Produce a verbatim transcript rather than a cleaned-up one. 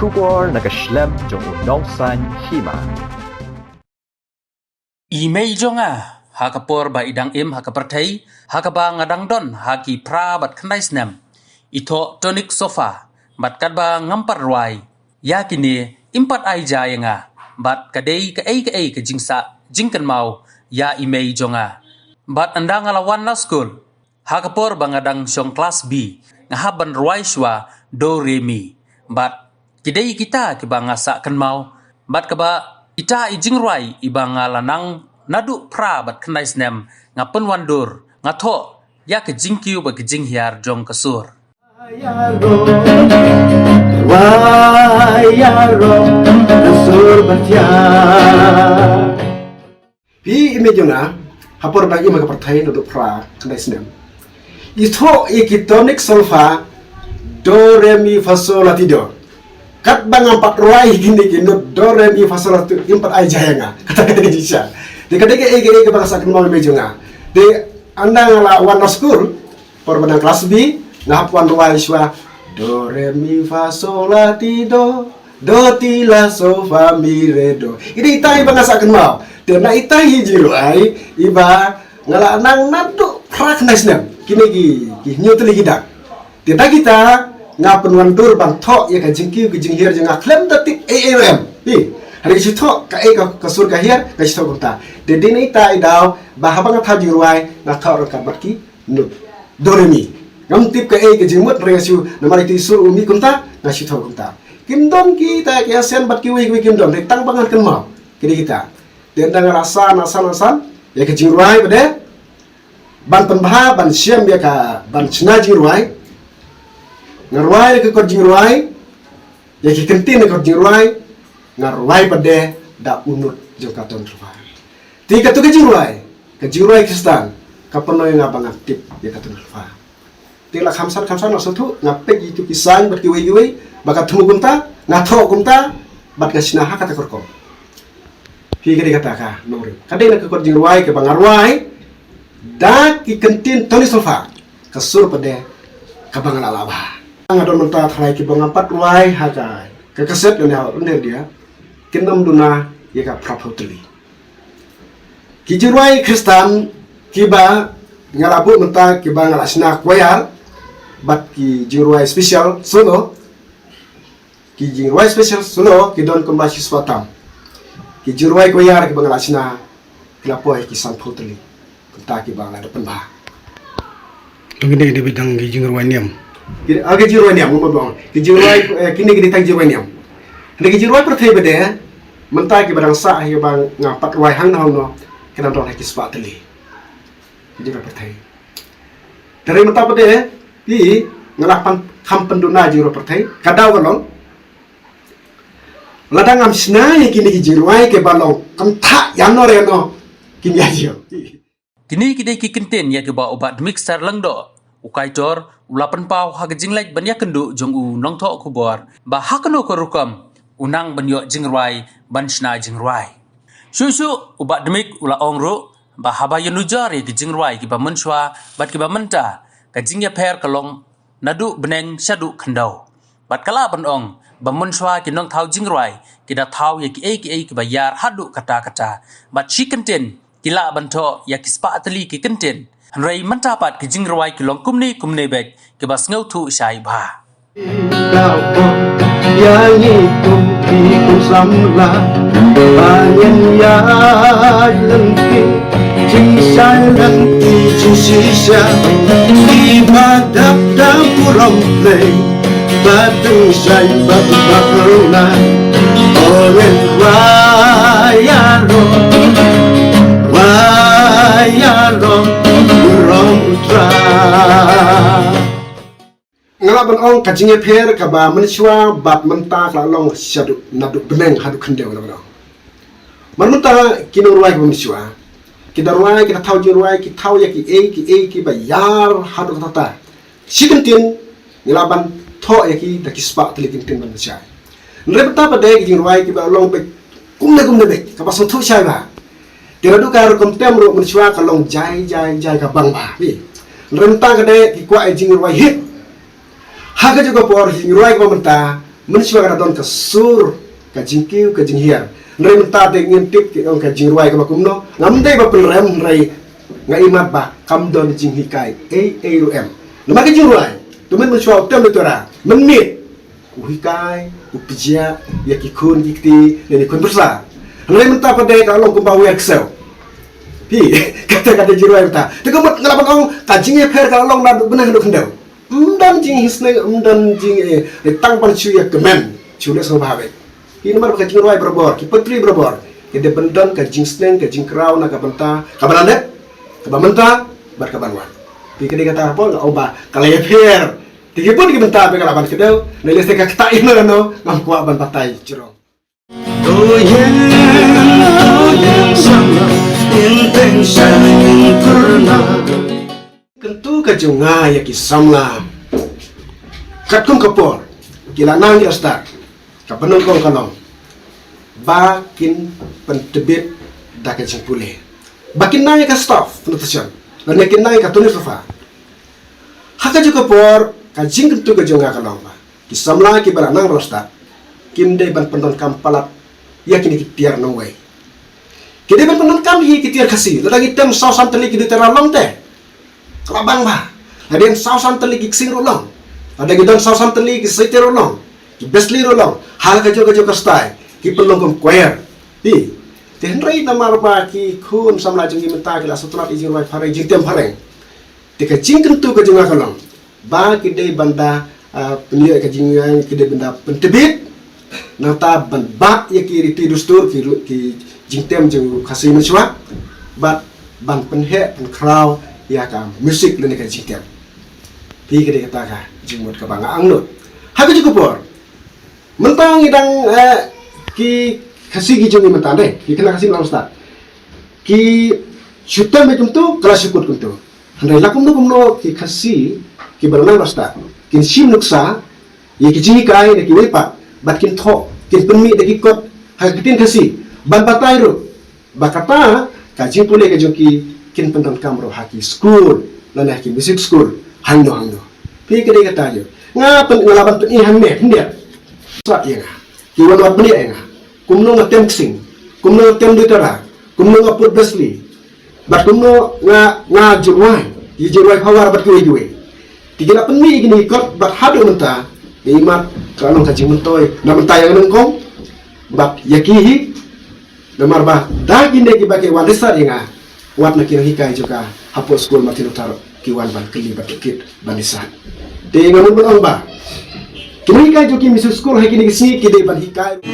Khubor na ka shlem jong u nongsan hima. I mei jong nga, ha ka por ba i dang im ha ka pyrthei, ha kaba nga dang don ha ki phra bad khyndai snem, i thoh tonic solfa bad katba ngam pat rwai ïa kine, im pat ai ja ïa nga bad ka dei kaei kaei ka jingsah jingkynmaw ïa i mei jong nga. Bad ynda nga la wan na skul, ha ka por ba nga dang shong klas B, nga hap ban rwai shuwa do re mi. Bad ki dei kita kiba nga sah kynmaw, bad kaba kita i jingrwai iba nga la nang naduh phra bad khyndai snem nga pynwandur, nga thoh ïa ka jingkiew bad ka jinghiar jong ka sur. Phi i mei jong nga, ha por ba i im ha ka pyrthei naduh phra khyndai snem, i thoh ïa ki tonic solfa, do re mi fa sol la ti do. Katba ngam pat rwai kine ki note do re mi fa sol la ti do, im pat ai ja ïa nga. Kata ka dei ka jingshisha. Te ka dei kaei kaei kaba nga sah kynmaw i mei jong nga. Te ynda nga la wan na skul, por ba dang klas B, nga hap wan rwai shuwa do re mi fa sol la ti do, do ti la sol fa mi re do. I dei ita iba nga sah kynmaw. Te na ita i jingrwai iba nga la nang naduh phra khyndai snem, kine ki, ki hynñiew tylli ki dak. Te da kita nga pynwandur ban thoh ïa ka jingkiew ka jinghiar jong nga khlem da tip ei ei ruh em. Phi, hynrei nga shu thoh kaei ka, ka sur ka hiar, nga shu thoh kumta. Te dei na ita i daw ba haba nga thaw jingrwai, nga thoh ryngkat bad ki note do re mi. Ngam tip kaei ka jingmut, hynrei nga shu, namar ïa ki sur u mih kumta, nga shu thoh kumta. Kim don kita ki accent bad kiwei kiwei kim don, hynrei tang ba ngan kynmaw, ki dei kita. Te ynda nga la san, la san, la san ïa ka jingrwai pat de, ban pynbha, ban shem ïa ka, ban shna jingrwai, nga rwai ïa ka kot jingrwai, ïa ki kyntien ïa ka kot jingrwai, nga rwai pat de da u note jong ka tonic solfa. Te katu ka jingrwai, ka jingrwai Khristan, ka pynlong ïa nga ba ngan tip ïa ka tonic solfa. Te la kham san kham san nga sngewthuh, nga peit ïa kitu ki sign bad kiwei kiwei ba ka thmu kumta, nga thoh kumta, bad nga shna ha kata ka rukom. Phi, ka dei kata ka nongrim. Ka dei na ka kot jingrwai kaba nga rwai da ki kyntien tonic solfa, ka sur pat de kaba nga la lah bha. Nga don mynta tharai kiba ngam pat rwai ha ka, ka kaset lane ha u ryndia, kin ym duna ïa ka phra phew tylli. Ki jingrwai Khristan kiba nga la buh mynta, kiba nga la shna choir bad ki jingrwai special solo. Ki jingrwai special solo ki don kumba shispah tam. Ki jingrwai choir kiba nga la shna ki la poi ki sanphew tylli. Kumta kiba nga la dep pynbha. Tang kine ki dei beit tang ki jingrwai niam. Ki, ah, ki jingrwai niam, ngam bong. Ki jingrwai, eh, kine ki dei tang jingrwai niam. Hynrei ki jingrwai pyrthei pat de, mynta kiba dang sah, kiba ngam pat rwai hangno hangno, ki dang don ha ki spah tylli. Ki jingrwai pyrthei. Te hynrei mynta pat de, phi, nga la pan, kham pynduna jingrwai pyrthei, ka daw ka long, lada ngam shna ïa kine ki jingrwai kiba long kynthah ïano re ïano, kim ïa jia. Kine ki dei ki kyntien ïa kiba u Bah Dmik Sar Lyngdoh, u Kaitor, u la pynpaw ha ka jingleit ban ïakynduh jong u nongthoh khubor ba ha kano ka rukom u nang ban ïoh jingrwai ban shna jingrwai. Shuh shuh u Bah Dmik u la ong ruh ba haba ïanujor ïa ki jingrwai kiba mynshuwa bad kiba mynta, ka jingïapher ka long naduh bneng shaduh khyndew. Bad ka lah ban ong ba mynshuwa ki nongthaw jingrwai ki da thaw ïa kiei kiei kiba ïar haduh katta katta. Bad shi kyntien ki lah ban thoh ïa ki spah tylli ki kyntien. Hynrei mynta pat ki jingrwai ki long kumne kumne beit kiba sngewthuh shai bha. Ïa ngi kum ki kum samla ba ngin ïaid lynti, jingshai lynti jingshisha, kiba dap da burom Blei, ba tyngshaiñ bad ba kyrnai. O ngin rwai ïaroh, rwai ïaroh, burom U Trai. Nga lah ban ong ka jingïapher kaba mynshuwa bad mynta ka la long shaduh, naduh bneng haduh khyndew, nga lah ban ong. Mar mynta ki nongrwai kiba mynshuwa ki da rwai, ki da thaw jingrwai, ki thaw ïa kiei kiei kiba ïar haduh katta katta. Shi kyntien ngi lah ban thoh ïa ki da ki spah tylli kyntien ban pynshai. Hynrei mynta pat de ki jingrwai kiba long beit kumne kumne beit, kaba sngewthuh shai bha. Te naduh ka rukom tem ruh mynshuwa ka long jai jai jai, ka bang bha, phi. Hynrei mynta ka dei ki kwah ïa jingrwai hit. Ha kajuh ka por jingrwai kaba mynta Mynshuwa ka la don ka sur, ka jingkiew, ka jinghiar. Hynrei mynta te ngin tip ki ong ka jingrwai kaba kumno. Ngam dei ba pynrem hynrei nga ïohi ba kam don jinghikai ei ei ruh em. Namar ka jingrwai, to mynmiet mynshuwa u tem u tyrwa, mynmiet u hikai, u pynjia ïa ki khun ki kti, ïa ki khun pyrsa. Hynrei mynta pat de ka long kumba u ïa ksew. Phi, kata kata jingrwai mynta. Te ka mut nga la ban ong ka jingïapher ka la long na bneng haduh khyndew. Ym don jingïaseng, ym don jing, eh, tang ban shu ïa kmen, shu leh sngewbha beit. Ki namar ba ka jingrwai barabor, ki poetry barabor, ki dei ban don ka jingsneng, ka jingkraw na ka bynta kaba la dep, kaba mynta bad kaba wan. Te ka dei kata ka por nga ong ba ka la ïapher. Te ki bun ki bynta ba ka la ban kdew, na lehse ka kata ïa no no ngam kwah ban batai jrong. To ïeng, to ïeng samla, ïeng teng sa ïeng pyrna. Kyntu ka jong nga ïa ki samla. Katkum ka por, ki la nang ki la start. Ka pynlong ka long ba kin pyntbit da ka jingpule. Ba kin nang ïa ka staff notation. Lane kin nang ïa ka tuni sofa. Ha ka juh ka por, ka jingkyntu ka jong nga ka long ba ki samla kiba la nang rostad kim dei ban pyndonkam palat ïa kine ki tiar nongwei. Ki dei ban pyndonkam ïa ki tiar Khasi, lada ngi tem saw san tylli ki dei tiar long te. Ka la bang ba lada ngi don saw san tylli ki ksing ruh long, lada ngi don saw san tylli ki saite ruh long, ki besli ruh long, ha la ka juh ka juh ka stai ki pynlong kum choir. Hi. Te hynrei namar ba ki khun samla jong ngi mynta ki la sngewtynnat ïa jingrwai phareng, jingtem phareng. Te ka jingkyntu ka jong nga ka long ba ki dei ban da, ah, pynïoh ka jingïaid, ki dei ban da pyntbit, nangta ban bat ïa ki riti dustur, ki ru-, ki jingtem jong u Khasi mynshuwa, bad ban pynheh pynkhraw ïa ka music lane ka jingtem. Te ka dei kata ka jingmut kaba nga angnud. Ha ka juh ka por, mynta ngi dang, eh, ki Khasi ki jong ngi mynta de, ki khynnah Khasi mynta ki shu tem kumtu, ka la shu kut kumtu. Hynrei la kumno kumno ki Khasi kiba la nang rostad kin shim nuksa ïa ki jinghikai na kiwei pat, bad kin thoh, kin pynmih da ki kot ha ka ktien Khasi ban batai ruh ba kata ka jingpule ka jong ki kin pyndonkam ruh ha ki skul lane ha ki music school hangno hangno. Phi, ka dei kata ïa nga pyn-, nga la ban pyni hangne hynrei sat ïa nga, ki wan wad bniah ïa nga kumno nga tem ksing, kumno nga tem duitara, kumno nga put besli, bad kumno nga, nga jingrwai, ïa jingrwai power bad kiwei kiwei. Te ki la pynmih ïa kine ki kot bad haduh mynta, ïa imat ka long ka jingmyntoi na bynta ïa nga nyngkong bad ïa ki hi. Namar ba da kine kiba ki wan research ïa nga, wat na ki nonghikai jong ka hapoh skul Martin Luther, ki wan ban kylli bad tohkit ban research. Te nga mut ban ong ba ki nonghikai jong ki music school ha kine ki sngi ki dei ban hikai.